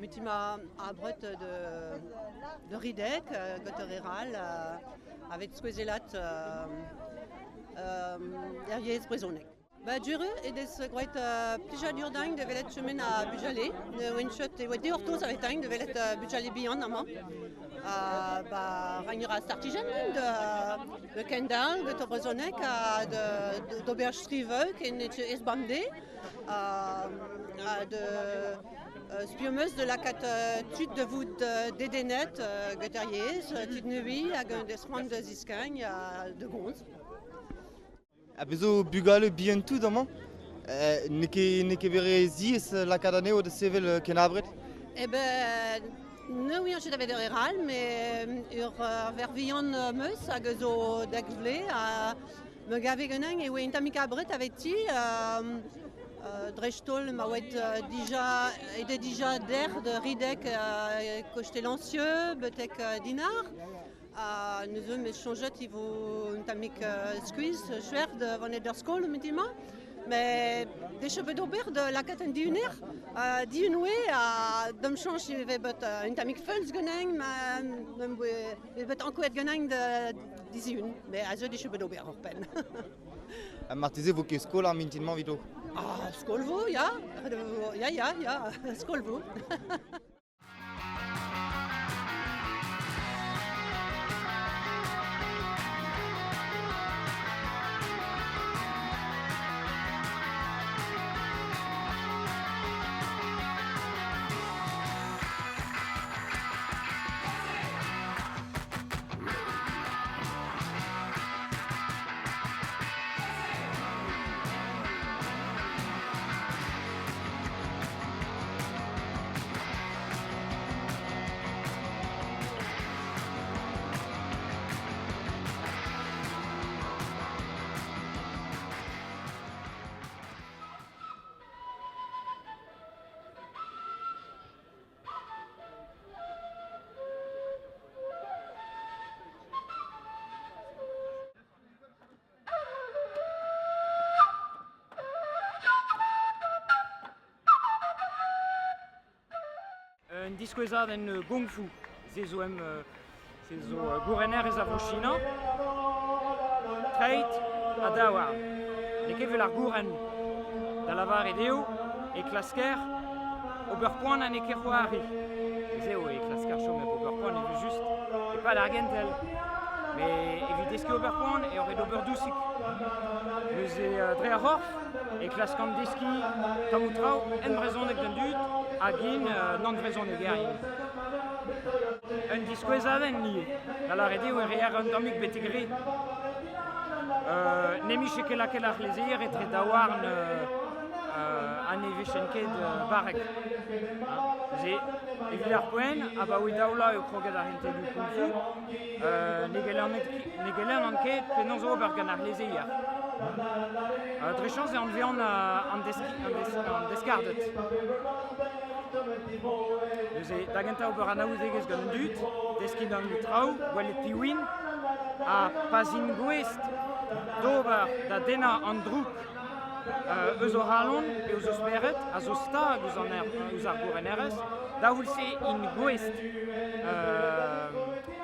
mutima abret de ridek, gant ur eral, avec skoezelat er yezh brezhoneg. Ba dure e dez groet plijadur dagn da welet chemen a bugale. Ne oen chet e oa deortoz a vetagn da welet bugale bihan amañ. Ba ragnur a startijenn de kendal, de brezhoneg ha d'ober striveu ken ez bamde. Ha de spiomeus de lakaat tud da vout dedennet get ar yezh, tud neui hag un dez c'hoant da ziskagn ha de gomz. Ha bez zo bugale bihan-tout amañ N'eo ket, n'eo ket bet re ziaes lakaat anezho da sevel ken abred? Eh ben, ne ouian ket avet ur ral, met ur vervihan meus hag zo dek vloaz ha me gave ganin e oa un tammig abred aveti dreist-holl ma oa dija eo dija dec'h da ridek koste Lancieux betek Dinard. Ha neuze 'meus soñjet e vo un tammig skuizh chwer da vonet d'ar skol mintin-mañ. Met decho bet ober da lakaat un dihuner. Dihun oe ha da'm soñj e vez bet un tammig feuls ganin ma vez bet ankouaet ganin da dizihun. Met aze decho bet ober oc'hpenn. Ha marteze vo ket skol ar mintin-mañ evito? Ah, skol vo, ya. Ya, ya, ya, skol vo. Un diskouezadenn gong fu. Se zo em se zo gourenerezh a vro China. Treid ha daouarn. N'eo ket evel ar gouren. Da lavaret eo e klasker ober poan ha n'eo ket c'hoari. Se eo e klasker chom hep ober poan evel-just. E-pad ar gentel. Met evit deskiñ ober poan eo ret ober dousik. Neuze dre ar c'horf e klaskan deskiñ tammoù traoù en brezhoneg d'an dud hag int nann-vrezhonegerien. Un diskouezadenn ivez, da lâret eo e reer un tammig betek re. N'em-ije ket lakaet ar c'hlezeier etre daouarn ha ne vijent ket barrek. Neuze, evit ar poent, abaoe daou vloaz eo kroget ar c'hentelioù kung fu, ne gelennan ket penaos ober gant ar c'hlezeier. Dre chañs e anvean an deskarded. Neuze, da gentañ ober anaoudegezh gant an dud, deskiñ an traoù, gwelet piv int, ha pa 'z int gouest d'ober da dennañ an droug eus o c'halon pe eus o spered, a zo stag ouzh ar gourenerezh, da c'houl-se int gouest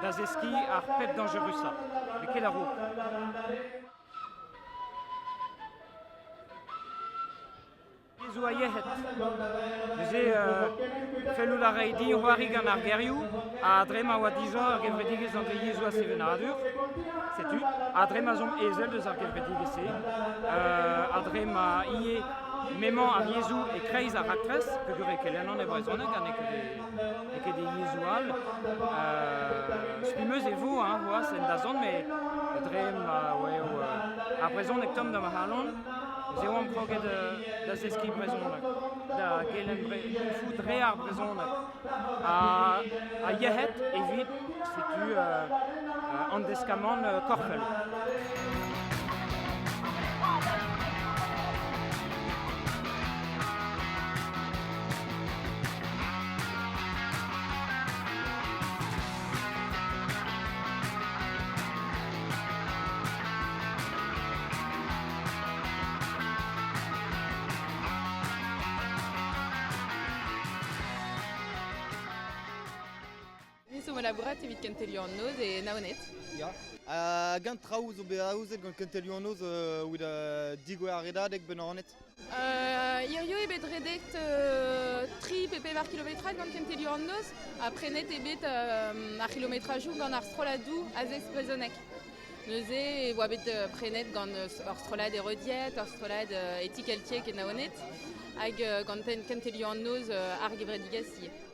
da zeskiñ ar pep dañjerusañ, n'eo ket a-raok. Zo a yec'hed. Neuze fellout a rae din c'hoari gant ar gerioù ha dre ma oa dija ur gevredigezh an yezhoù a sevenadur, setu, ha dre ma 'z omp ezel deus ar gevredigezh-se, ha dre ma ivez m'emañ ar yezhoù e-kreiz ar raktres, peogwir e kelennan e brezhoneg ha n'eo ket e yezhoù all, spi 'm eus e vo hein, c'hoazh en dazont, met dre ma eo ar brezhoneg tomm da ma c'halon, Ez eo kroget da zeskiñ brezhoneg, da gelenn kung-fu dre ar brezhoneg. Ha yec'hed evit setu an deskamant korfel. omp labourat evit Kentelioù an Noz e Naoned. Ya. Hag an traoù zo bet aozet gant Kentelioù an Noz evit digouezh ar Redadeg 'ba Naoned? Hirio eo bet redet tri pe pevar kilometrad gant Kentelioù an Noz ha prenet eo bet ar c'hilometrajoù gant ar strolladoù a zesk brezhoneg. Neuze e oa bet prenet gant ur strollad e Rediet, ur strollad e ti keltiek e Naoned hag gant Kentelioù an Noz ar gevredigezh ivez.